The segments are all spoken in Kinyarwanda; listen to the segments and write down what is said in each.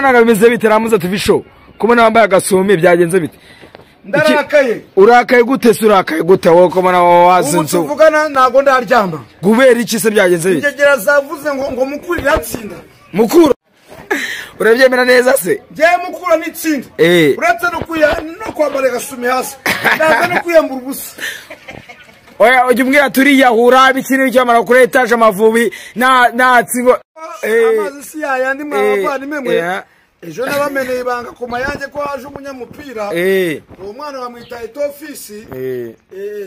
Kamananga bimeze bite Ramuza TV show? Kubona wambaye agasume byagenze bite? Ndarakaye. Urakaye gute se urakaye gute wowe komana wazinze? Ubu tuvugana ntago ndaryama. Gubera iki se byagenze bite? Ingegera zavuze ngo Mukura iratsinda. Mukura urabyemera neza se? Ngiye Mukura nitsinda. Uretse no kuya no kwambara agasume hasi. Ndaza no kwiyambura ubusa. Oya ujye umbwira turiyahura bikiri cyamara kuri etage Amavubi na tsibo. Amazi si yayandi mwabavandimwe mwe. Ejo nabameneye ibanga ku mayange ko haje umunyamupira. Uwo mwana bamwita Etofisi.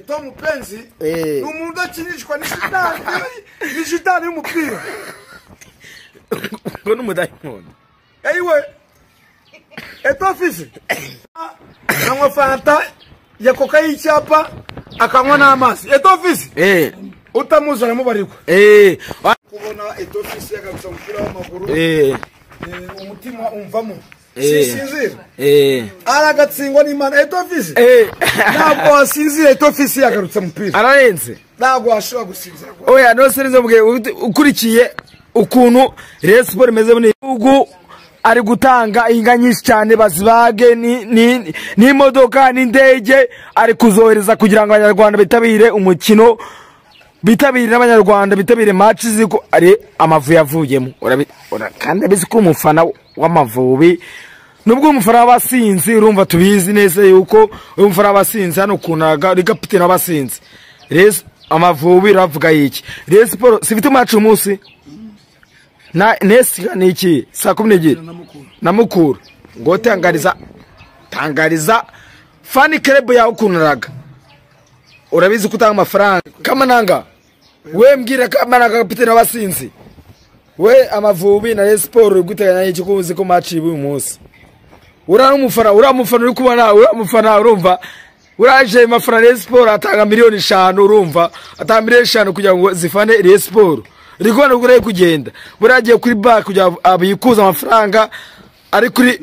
Tom Penzi. Ni umuntu udakinishwa n'ishitani y'umupira. Ngo n'umudayimoni. Eyiwe. Etofisi. Anywa fanta ya koka y'icyapa akanywa n'amazi. Etofisi. Utamuzana mubarirwa. Kubona Etofisi yagarutse umupira w'amaguru. Umutima umvamo sisinzira aragatsingwa n'Imana Etofisi ntabwo wasinzira Etofisi yagarutse umupira ararenze ntabwo washobora gusinzira. Oya no serize mbwe ukurikiye ukuntu Rayon Sports imeze muri gihugu ari gutanga inka nyinshi cyane bazibage n'imodoka n'indege ari kuzohereza kugira ngo abanyarwanda bitabire umukino bitabire n'abanyarwanda bitabire match ziko ari Amavubi yavuyemo. Kandi abizi ko umufana w'Amavubi nubwo umufana w'abasinzi urumva tubizi neza yuko umufana w'abasinzi hano kunaga uri kapitene w'abasinzi. Rayon Amavubi ravuga iki? Rayon Sports sifite match umunsi na nesi ni iki saa 12 na Mukura ngo tangariza fan club yawe kunaraga urabizi ko utanga amafaranga. Kamananga we mbwira Kamananga kapitene w'abasinzi we Amavubi na Rayon Sports guteganya iki ko uzi ko match y'uyu munsi uramufana uri kubona uramufana urumva uraje mafana Rayon Sports atanga miliyoni 5 urumva atanga miliyoni 5 kugira ngo zifane Rayon Sports rikubona ugure kugenda buragiye kuri bank kugira abikuza amafaranga ari kuri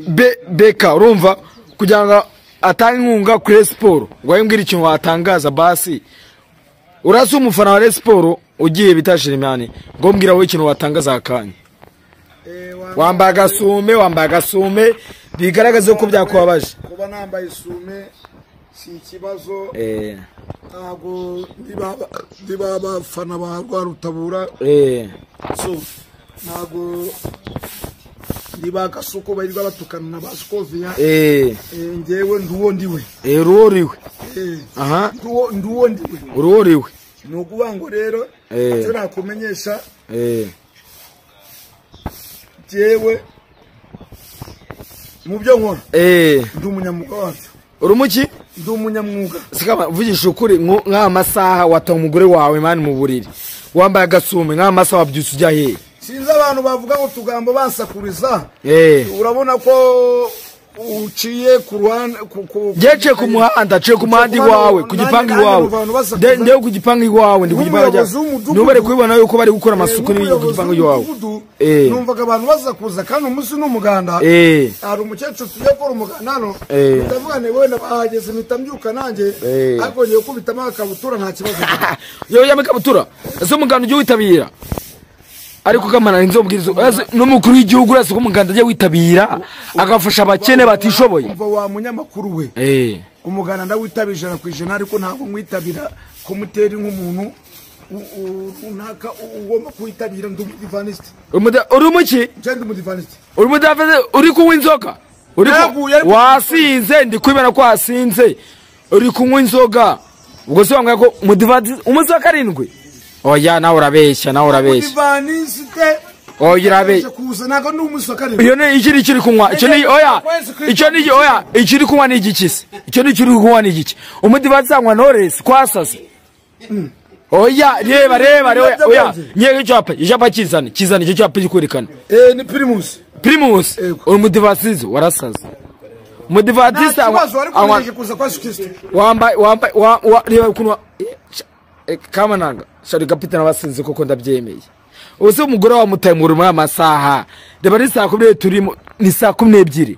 BK urumva kugira ngo atange inkunga kuri Rayon Sports ngo ayimbwira ikintu watangaza basi urasa umufana wa Rayon Sports ugiye bitashira imyane ngo mbwira wowe ikintu watangaza akanya. Wambaye agasume bigaragaza ko byakubabaje. Kuba nambaye isume si ikibazo. Ntago ndiba abafana ba Rwarutabura. So ntago ndiba gasuko barirwa batukana na Baskovia. Ngewe nduwo ndiwe. Uruwo aha nduwo ndiwe. Uruwo riwe. Nukuvuga ngo rero cyo nakumenyesha jewe mu byo nkora ndi umunyamwuga wabyo. Urumuki? Ndi umunyamwuga. Sikaba mvugisha ukuri nka masaha wata umugore wawe mani mu buriri wambaye agasume nka masaha wabyutse ujya he? Sinzi abantu bavuga ngo tugambo bansakuriza. Urabona ko uciye ku ruhande ku ku muhanda ciye ku muhanda iwawe ku gipangu iwawe ndewe ku gipangu iwawe ndi ku gipangu nubare kubibona yuko bari gukora amasuku ni ku gipangu iwawe. Numvaga abantu bazakuza kandi umunsi n'umuganda hari umukecuru tugiye gukora umuganda hano ndavuga ne wenda bahageze mpita mbyuka nanjye ariko ngiye kubitamo akabutura nta kibazo. Yewe yamwe kabutura ese umuganda ujye witabira ariko Kamana inzobwirizo n'umukuru w'igihugu urase ko umuganda ajye witabira agafasha abakene batishoboye. Umva wa munyamakuru we umuganda ndawitabira 100% ariko ntabwo mwitabira kumutera nk'umuntu runaka ugomba kwitabira. Ndi umudivaniste. Uri umuki? Ndi umudivaniste. Uri umudivaniste uri kunywa inzoga? Uri wasinze ndi kwibera ko wasinze uri kunywa inzoga ubwo se wambwira ko umudivaniste umunsi wa 7? Oya nawe urabeshya Umudivaniste. Oya urabeshya. Kuza nago ndi umunsi wa 7. Iyo ni ikiri kiri kunywa icyo ni oya icyo ni oya ikiri kunywa ni igiki se? Icyo ni kiri kunywa ni igiki? Umudivaniste anywa Knowless kwasase. Oya reba oya nyege icyapa kizane icyo cyapa gikwerekana. Ni Primus. Primus umudivaniste warasaze. Umudivaniste anywa kuza kwa Kristo. Wambaye reba ukuntu Kamananga shari kapitana basinze koko ndabyemeye. Ubuse umugore wa mutaye mu rumo y'amasaha reba ni saa 12 turimo ni saa 12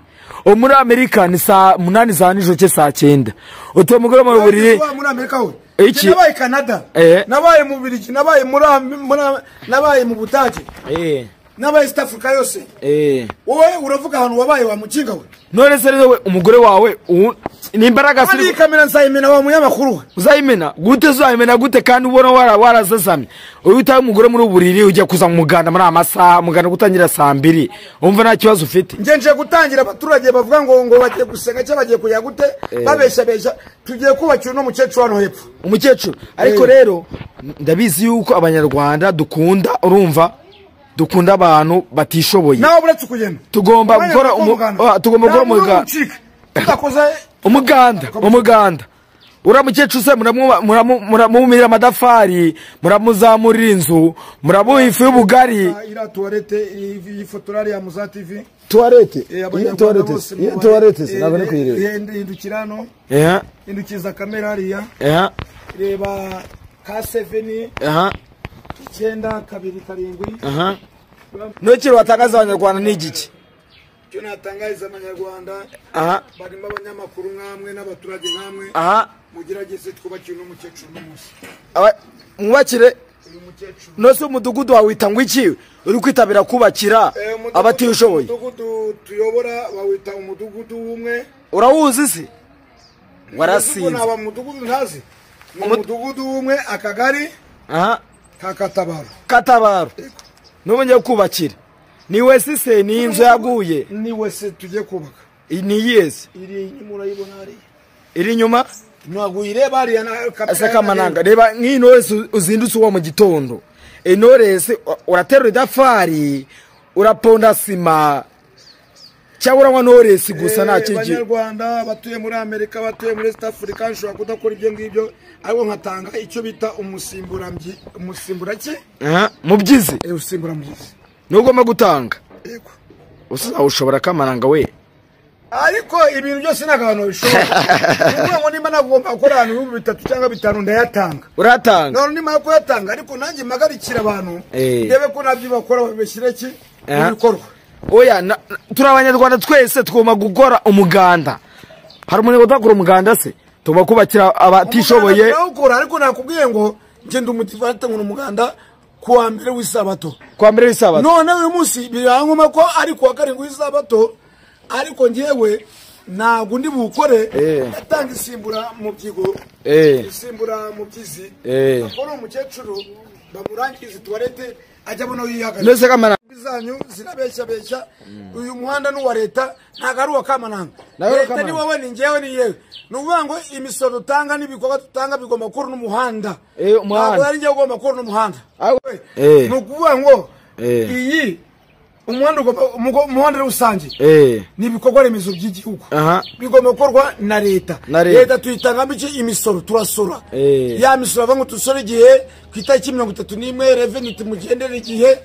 muri Amerika ni saa 8 za nijoro cye saa 9 uto umugore mu buriri muri Amerika we nabaye Canada nabaye mu Bubiligi nabaye muri nabaye mu Budage N'aba East Africa yose. Wowe uravuga ahantu wabaye wa mukinga we. None se rero we umugore wawe ni imbaraga siri. Kandi kamera nzayimena wa munyamakuru. Uzayimena gute? Uzayimena gute kandi ubona warazazamye? Uyu utaye umugore muri uburiri ujya kuza mu muganda muri amasaha muganda gutangira saa 2 umva nta kibazo ufite. Nje nje gutangira abaturage bavuga ngo bagiye gusenga cyangwa bagiye kujya gute babesha besha tugiye kubakira no mukecuru hano hepfo. Umukecuru ariko rero ndabizi yuko abanyarwanda dukunda urumva dukunda abantu batishoboye. Nawe uretse kugenda tugomba gukora tugomba gukora umuganda uramukecuru se muramumira amadafari muramuzamurira inzu murabuha ifu y'ubugari. Ira toilette ifotora ya Muza TV toilette toilette ntabwo ni kuyireba. Indukirano indukiza kamera hariya reba K7 9 2 7. Nokiro watangaza abanyarwanda ni igiki? Cyo natangariza abanyarwanda barimo abanyamakuru nkamwe n'abaturage nkamwe mugerageze twubakire no mukecuru n'umunsi. Mwubakire uyu mukecuru. Nose umudugudu wawita ngo iki? Uri kwitabira kubakira abatishoboye. Umudugudu tuyobora wawita umudugudu w'umwe. Urawuzi se? Warasinze. Naba mudugudu ntazi. Umudugudu w'umwe akagari ka Katabaro. Katabaro. Nubu ngiye kubakira. Ni wese se ni inzu yaguye. Ni wese tugiye kubaka. Ni yese. Iri inyuma urayibona ari. Iri inyuma? Ntabwo uyireba hariya na Asa Kamananga. Reba nk'ino wese uzindutse uwo mu gitondo. Inorese uraterura idafari, uraponda sima. Cyangwa uranywa noresi gusa nta kindi. Abanyarwanda batuye muri Amerika batuye muri East Africa nshobora kudakora ibyo ngibyo ariko nkatanga icyo bita umusimburambyi umusimburake. Mubyizi. Usimburamubyizi. Nugomba gutanga. Yego. Ushobora Kamananga we. Ariko ibintu byose nagabantu bishobora. Kuvuga ngo nimba nagomba gukora ahantu 3 cyangwa 5 ndayatanga. Uratanga. None nimba kuyatanga ariko nanjye magarikira abantu ndebe ko nabyo bakora babishyire ki mu bikorwa. Oya turi abanyarwanda twese tugomba gukora umuganda. Hari umuntu udakora umuganda se? Tugomba kubakira abatishoboye. Ndawukora ariko nakubwiye ngo ngende umutivate ngo umuganda kuwa mbere w'isabato. Kuwa mbere w'isabato. None uyu munsi birankoma ko ari kuwa karindwi w'isabato ariko ngewe ntabwo ndi bukore atanga isimbura mu byigo. Isimbura mu byizi. Akora umukecuru bamurangiza toilette ajya abona yihagarika. Nese Kamananga zanyu zirabeshya besha. Uyu muhanda ni uwa leta ntago ari uwa Kamananga. Leta ni wowe ni ngewe ni yewe. Ni ukuvuga ngo imisoro dutanga n'ibikorwa dutanga bigomba gukora n'umuhanda. Ntabwo ari ngewe ugomba gukora n'umuhanda. Ni ukuvuga ngo iyi umuhanda umuhanda rusange ni ibikorwa remezo by'igihugu bigomba gukorwa na leta. Leta tuyitangamo iki? Imisoro turasora. Ya misoro bavuga ngo tusore igihe ku itariki 31 revenue tumugendere igihe.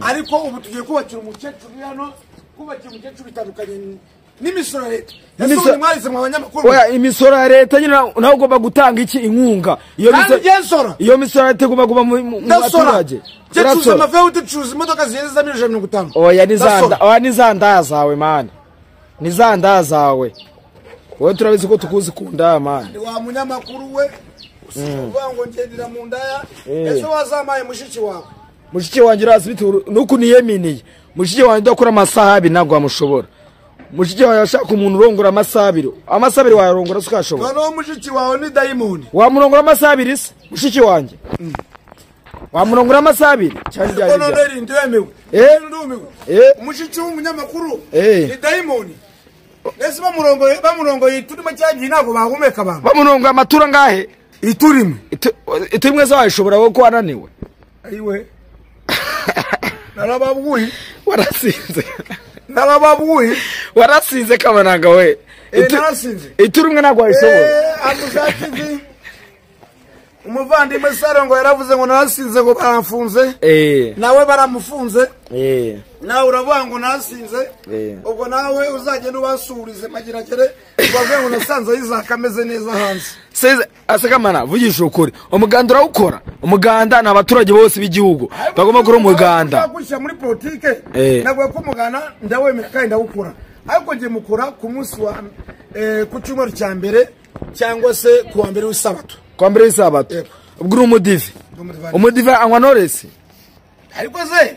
Ariko ubu tugiye kubakira umukecuru hano, kubakira umukecuru bitandukanye n'imisoro ya leta. Imisoro mwarize mu banyamakuru. Oya imisoro ya leta nyine nawe ugomba gutanga iki? Inkunga. Iyo misoro iyo misoro ya leta igomba kuba mu baturage. Tucuza amavuta tucuza imodoka zihenze 150. Oya nizanda, oya nizanda zawe man. Nizanda zawe. Wowe turabizi ko tukuzi kunda man. Wa munyamakuru we usivuga ngo ngendera mu ndaya. Ese wazamaye mushiki wawe? Mushiki wanjye urazi nuko niyeminiye. Mushiki wanjye ndakora amasaha abiri ntabwo amushobora. Mushiki wawe ashaka umuntu urongora amasaha abiri. Amasaha abiri wayarongora ukashobora. Noneho mushiki wawe ni dayimoni. Wamurongora amasaha abiri se? Mushiki wanjye. Wamurongora amasaha abiri cyane cyane. None ndemewe. Ndumiwe. Umushiki w'umunyamakuru ni dayimoni. Ese bamurongoye iturimo cyagiye ntabwo bahumeka abantu. Bamurongoye amatura ngahe? Iturimo. Iturimwe zo wayishobora wowe ko wananiwe. Ayiwe. Narababwiye. Warasinze. Narababwiye. Warasinze Kamananga we. Narasinze. Iturimwe ntabwo wayishobora. Amuza TV. Umuvandimwe Sarongo yaravuze ngo narasinze ngo baramfunze. Nawe baramufunze. Nawe uravuga ngo narasinze. Ubwo nawe uzagenda ubasurize mageragere ubavuge ngo nasanze Isaac ameze neza hanze. Seze asekamana vugisha ukuri. Umuganda urawukora. Umuganda ni abaturage bose b'igihugu bagomba gukora umuganda. Gushyira muri politike nabwo ko umuganda ndawemera kandi ndawukora. Ariko ngiye mukora ku munsi wa ku cyumweru cya mbere cyangwa se ku wa mbere w'isabato. Kwa mbere w'isabato. Ubwo uri umudive. Umudive anywa noresi. Ariko se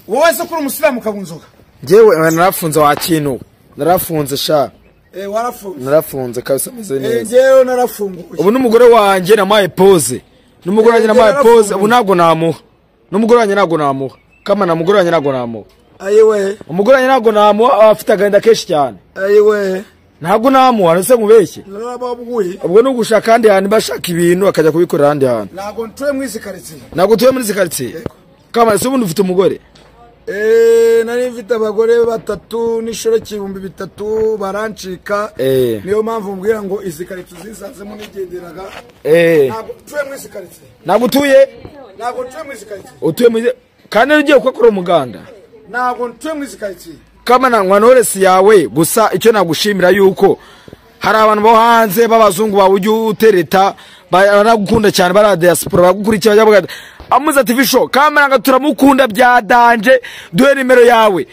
Wowe se kuri umusilamu ukanywa inzoga? Njyewe narafunze wa kintu. Narafunze sha. Warafunze. Narafunze kabisa meze neza. Njyewe narafunguye. Ubu n'umugore wanjye namaye pose. N'umugore wanjye namaye pose, ubu ntabwo namuha. N'umugore wanjye ntabwo namuha. Kama na mugore wanjye ntabwo namuha. Ayiwe. Umugore wanjye ntabwo namuha, afite agahinda kenshi cyane. Ayiwe. Ntabwo namuha, nse nkubeshye. Narababwiye. Ubwo no gushaka kandi hantu bashaka ibintu akajya kubikorera ahandi hantu. Ntabwo ntuye muri izi quartier. Ntabwo tuye muri izi quartier. Kama se ubundi ufite umugore? Nari mfite abagore batatu n'ishoreke 3000 barancika. Niyo mpamvu mbwira ngo izi quartier zisanzemo nigenderaga. Ntabwo tuye muri izi quartier. Ntabwo utuye? Ntabwo ntuye muri izi quartier. Utuye muri kandi ugiye gukora umuganda. Ntabwo ntuye muri izi quartier. Kama na Knowless yawe gusa icyo nagushimira yuko hari abantu bo hanze b'abazungu bawe ujye utereta baragukunda cyane bara diaspora bagukurikira bavuga Amuza TV show kama nga turamukunda bya danje duhe nimero yawe.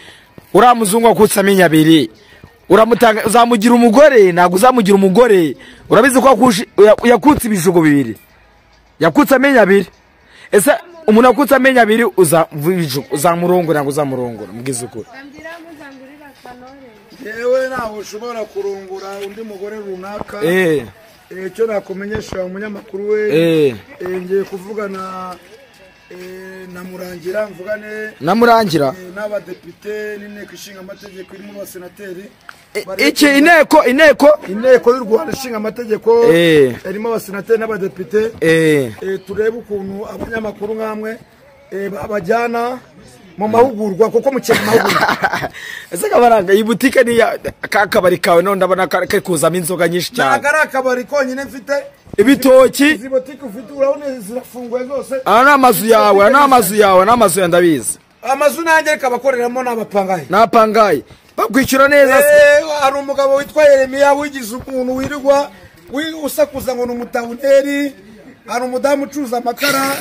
Uramuzungu akutsa minyabiri uramutanga uzamugira umugore ntabwo uzamugira umugore urabizi ko yakutse ibijugo bibiri yakutsa minyabiri. Ese umuntu akutsa minyabiri uzamurongora ntabwo uzamurongora mbwiza ukuri. Yewe nawe ushobora kurongora undi mugore runaka. Icyo nakumenyesha umunyamakuru we ngiye kuvugana na Murangira mvugane na Murangira n'abadepite n'inteko ishinga amategeko irimo abasenateri. Iki inteko y'u Rwanda ishinga amategeko irimo abasenateri n'abadepite. Turebe ukuntu abanyamakuru nkamwe babajyana mu mahugurwa kuko mukeye mahugurwa. Ese kabaranga iyi butike ni akabari kawe none ndabona kari kuzamo inzoga nyinshi cyane. Ntabwo ari akabari konyine mfite ibitoki. Izi butike ufite urabona zirafunguye zose. Aha ni amazu yawe, ni amazu yawe, ni amazu ya ndabizi. Amazu nanjye reka abakoreramo n'abapangayi. N'abapangayi bakwishyura neza. Hari umugabo witwa Yeremiya wigize umuntu wirirwa usakuza ngo ni umutawuneri. Hari umudamu ucuruza amakara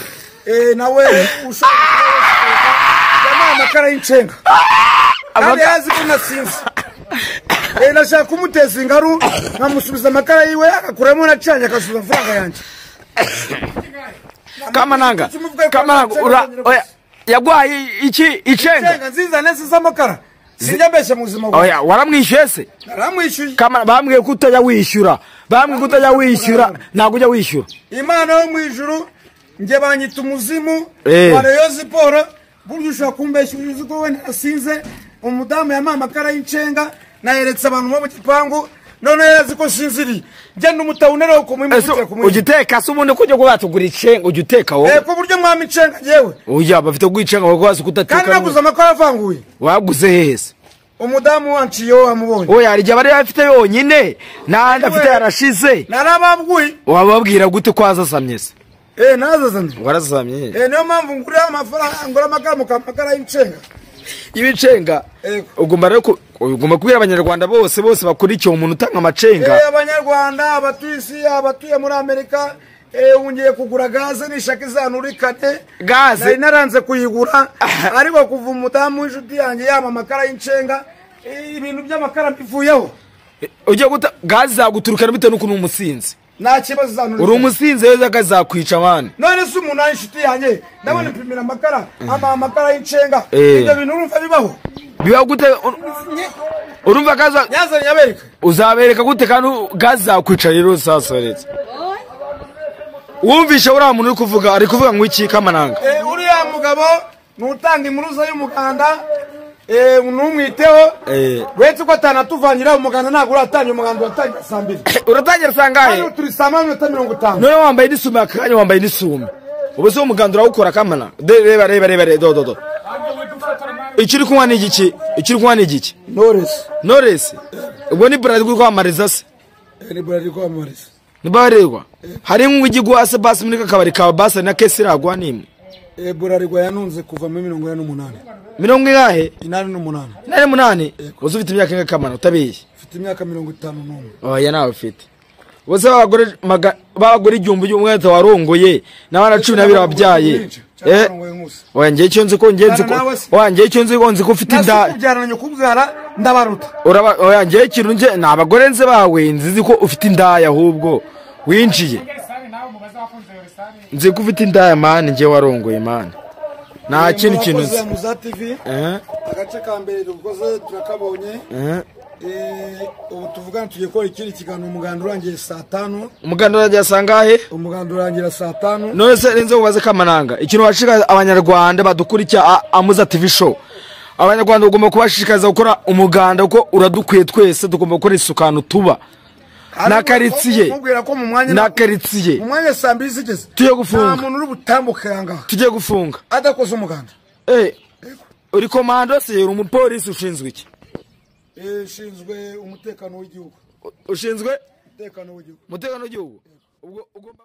nawe ushobora amakara y'incenga kandi yazi ko nasinze. Nashaka kumuteza ingaru nkamusubiza amakara yiwe agakuramo nacanye akasubiza amafaranga yanjye. Kamananga ura yagwaye iki icenga icenga nziza nese z'amakara sinjya mbeshya mu buzima bwawe. Oya waramwishyuye se? Naramwishyuye. Kama bambwiye ko utajya wishyura, bambwiye ko utajya wishyura, ntabwo ujya wishyura. Imana yo mu ijuru nge banyita umuzimu wa Rayon Sport. Buryo ushobora kumbeshya uzi ko wenda nasinze. Umudamu yampaye amakara y'incenga nayeretse abantu bo mu gipangu none yazi ko sinziriye. Ngenda umutawunera wo kumwimukira kumwe. Ugiteka se ubundi kujya kubatugura icenga ujya uteka wowe? Ku buryo mwami icenga yewe. Oya bafite guicenga baguhaza kudateka. Kandi naguze amakara avanguye. Waguze hehe? Umudamu wanciye wamubonye. Oya hari igihe bari afite yonyine n'andi afite yarashize. Narababwiye. Wababwira gute ko azasamye se? Nazazamye. Warazamye. Niyo mpamvu ngura amafaranga ngura amakara mu kamakara y'incenga. Ibicenga. Ugomba rero ugomba kubwira abanyarwanda bose bakurikiye umuntu utanga amacenga. Abanyarwanda abatuye isi abatuye muri Amerika ungiye kugura gaze nishaka izanurikane. Gaze nari naranze kuyigura ariko kuva umudamu w'inshuti yanjye yama amakara y'incenga ibintu by'amakara mbivuyeho. Ugiye guta gaze zaguturukana bitewe n'ukuntu umusinzi. Nta kibazo zanurikane. Uri umusinzi weza kazakwica mwana. None se umuntu ari inshuti yanjye ndabona ipimira amakara ama amakara y'incenga ibyo bintu urumva bibaho. Bibaho gute? Urumva gaza yazanye abereka. Uzabereka gute kandi gaze zakwica rero sasa retse. Wumvishe uriya muntu uri kuvuga ari kuvuga ngo iki Kamananga? Uriya mugabo nutanga impuruza y'umuganda numwiteho uretse ko atanatuvangira umuganda ntabwo uratangira umuganda uratangira saa mbiri. Uratangira saa ngahe? Hano turi saa 8:50. None wambaye n'isume akanya wambaye n'isume. Ubu se umuganda urawukora Kamana? Reba reba reba do do do. Ikiri kunywa ni igiki? Ikiri kunywa ni igiki? Knowless. Knowless. Ubwo ni brand uri kwamamariza se? Ni brand uri kwamamariza. Ni barerwa. Hari nk'igwa se basi muri kakabari kawe basi na kesi iragwa nimwe. Burarirwa yanunze kuva muri 48. Mirongo ingahe? 88. 88? Uzi ufite imyaka ingahe Kamana utabiye? Ufite imyaka 51. Oya nawe ufite. Bose babagore igihumbi umwete warongoye n'abana 12 wabyaye. Oya ngiye icyo nzi ko ngiye nzi ko oya ngiye icyo nzi ko nzi ko ufite inda. Nasukubyarana nyokubwara ndabaruta. Uraba oya ngiye ikintu nje ni abagore nze bawe nzi ko ufite indaya ahubwo winjiye. Nzi ko ufite indaya mani ngiye warongoye mani. Nta kindi kintu nzi. Muza TV agace ka mbere dukoze turakabonye. Ubu tuvugana tugiye gukora ikindi kiganiro, umuganda urangiye saa 5. Umuganda urangiye saa ngahe? Umuganda urangira saa 5. None se renze ubaze Kamananga, ikintu washishikariza abanyarwanda badukurikira Amuza TV show, abanyarwanda ugomba kubashishikariza gukora umuganda kuko uradukwiye twese, tugomba gukora isuku ahantu tuba na karitsiye, na karitsiye mu mwanya saa 2 zigeze tugiye gufunga, nta muntu uri butambuke ahangaha, tugiye gufunga adakoze umuganda. Uri komando se, uri umupolisi ushinzwe iki? Ushinzwe umutekano w'igihugu. Ushinzwe umutekano w'igihugu. Umutekano w'igihugu. Ubwo ugomba